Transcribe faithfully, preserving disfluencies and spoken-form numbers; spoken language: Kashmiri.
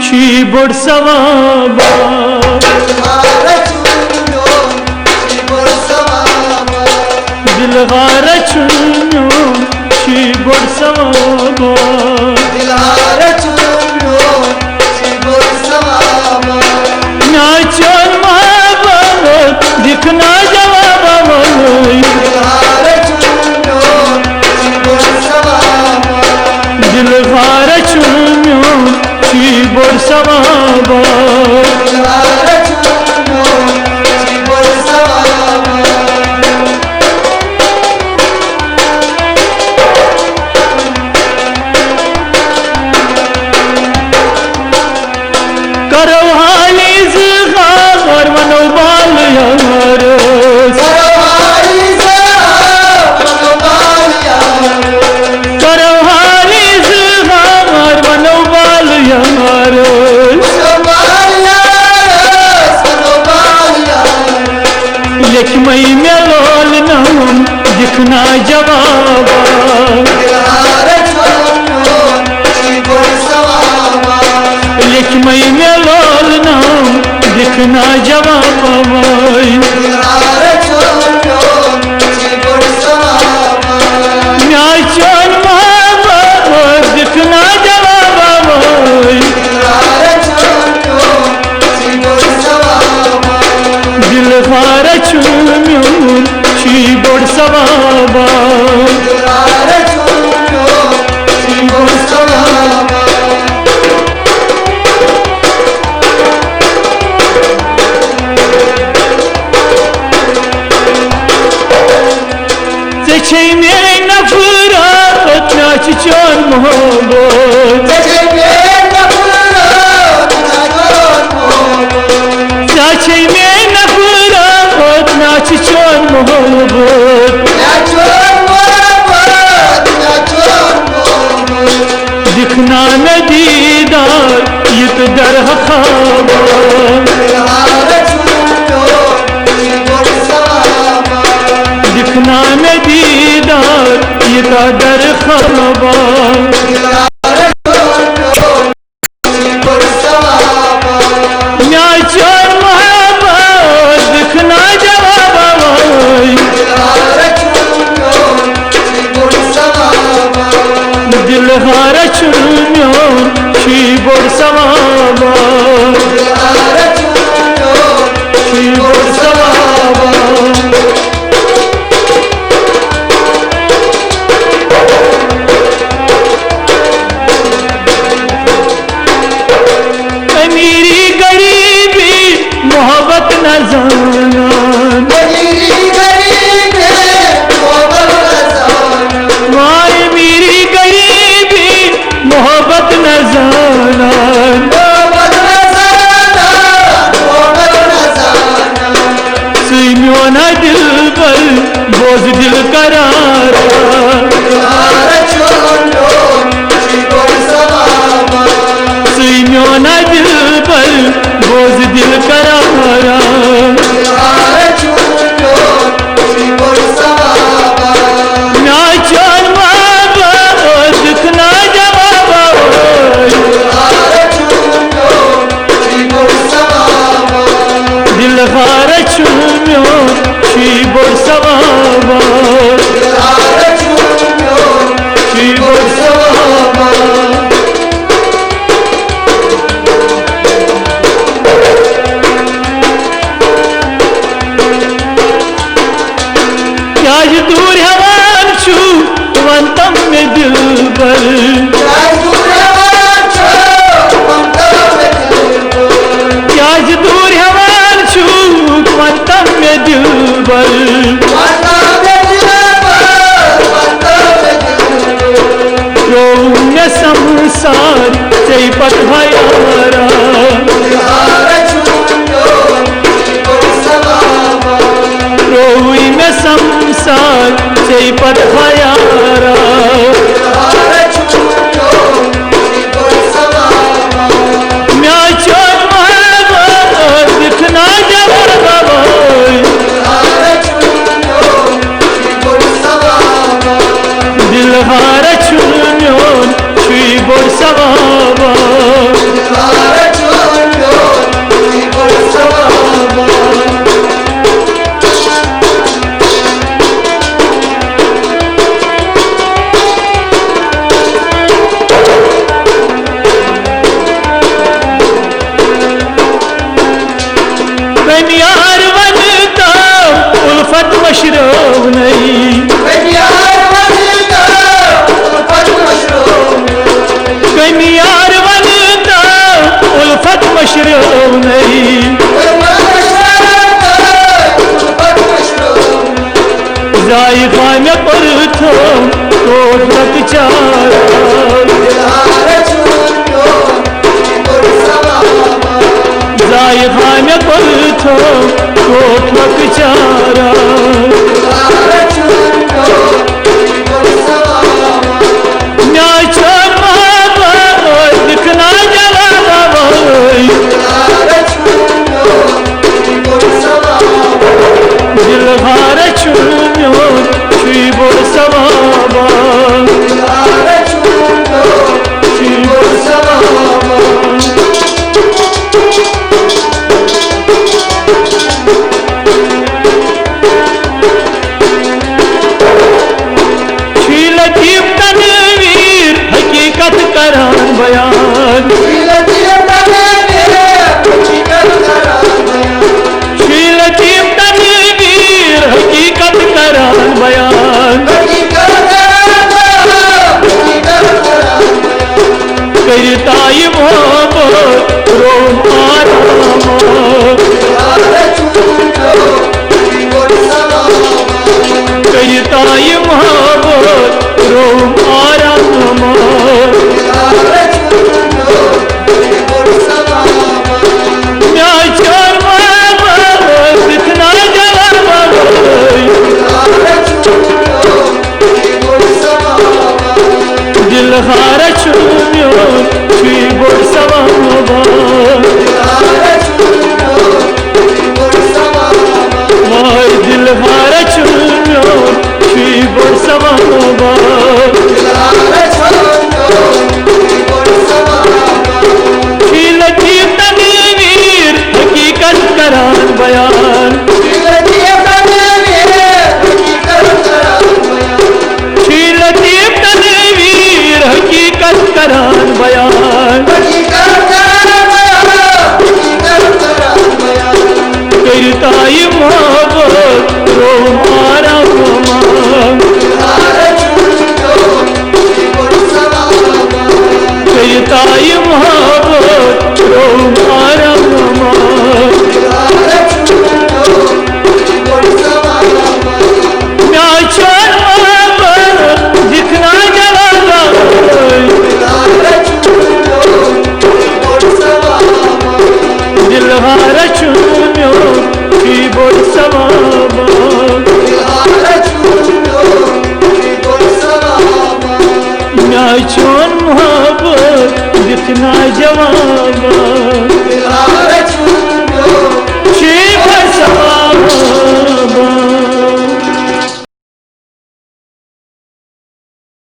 چھی بوٚڑ ثوابا۔ دلہارہ چھُ میون، چھی بوٚڑ ثوابا۔ دِکھ نا جوابا وٲے۔ دِلہارہ چھُ میون، چھی بوٚڑ ثوابا۔ کرو حالی زٕ خبر ونو بال یارس۔ کرو حالی زٕ خبر ونو بال یارس۔ لیکھمَے مےٚ لول نام، دِکھ نا جوابا۔ لیکھمَے مےٚ لول نام، دِکھ نا جوابا۔ مےٚ چون محبت، دِکھ نا جوابا۔ دلہارہ چھُ میون، چھی بوٚڑ ثوابا۔ ژےٚ چھے میٲنۍ نفرت، مےٚ چھُ چون محبت۔ ژےٚ چھے میٲنۍ نفرت، مےٚ چھُ چون محبت۔ دِکھ نا مےٚ دیٖدار، یہِ تہٕ درہ خوابا۔ دِکھ نا مےٚ دیٖدار، یہِ تہٕ درہ خوابا۔ مےٚ چون محبت، دِکھ نا جوابا وٲے۔ دلہارہ چھُ میون، چھی بوٚڑ ثوابا۔ چھی بوٚڑ ثوابا۔ امیری غریبی محبت نہ زانان۔ وای امیری غریبی محبت نہ زانان۔ ژٕے میونا دلبر، بوز دل قرارا۔ ژٕے میونا دلبر، بوز دل قرارا۔ مےٚ چون محبت، دِکھ نا جوابا۔ دلہارہ چھُ میون، چھی بوٚڑ ثوابا۔ چھی بوٚڑ ثوابا۔ کیازِ دوٗر ہٮ۪وان چھُو، وَن تم مےٚ دِلبر۔ کیازِ دوٗر ہٮ۪وان چھُو، وَن تم مےٚ دِلبر۔ کیازِ دوٗر ہٮ۪وان چھُو، وَن تم مےٚ دِلبر۔ وَن تم مےٚ دِلبر، وَن تم مےٚ دِلبر۔ ترٛوو مےٚ سمسار، ژے پتہٕ ہیارا۔ ترٛووُے مےٚ سمسار، ژے پتہٕ ہیارا۔ مےٚ چون محبت، دِکھ نا جوابا۔ دلہارہ چھُ میون، چھی بوٚڑ ثوابا۔ کوٹ لۄکچارا۔ مےٚ چھُ محبت دِکھ نہ جوابا وٲے۔ دِلہار چھُ میون، چھُے بوٚڑ ثوابا۔ چھُے بوٚڑ ثوابا۔ چھُے لطیف تنویر حقیقت کران بیان۔ چھُے لطیف تنویر حقیقت کران بیان۔ چھُے لطیف تنویر حقیقت کران بیان۔ حقیقت کران بیان۔ حقیقت کران بیان۔ کٔرِتھ آیہِ محبت روم آرام۔ کٔرِتھ آیہِ محبت روم آرام۔ مےٚ چھُ محبت دِکھ نہ جوابا وٲے۔ دِلہار چھُ میون، چھُے بوٚڑ ثوابا۔ واے دِلہار چھُ میون، چھُے بوٚڑ ثوابا۔ چھُے لطیف تنویر حقیقت کران بیان۔ چھُے لطیف تنویر حقیقت کران بیان۔ کٔرِتھ آیہِ محبت روم آرام۔ کٔرِتھ آیہِ محبت روم آرام۔ مےٚ چھُ محبت دِکھ نہ جوابا وٲے۔ دِلہار چھُ میون، چھُے بوٚڑ ثوابا۔ مےٚ چھُ محبت دِکھ نہ جوابا وٲے۔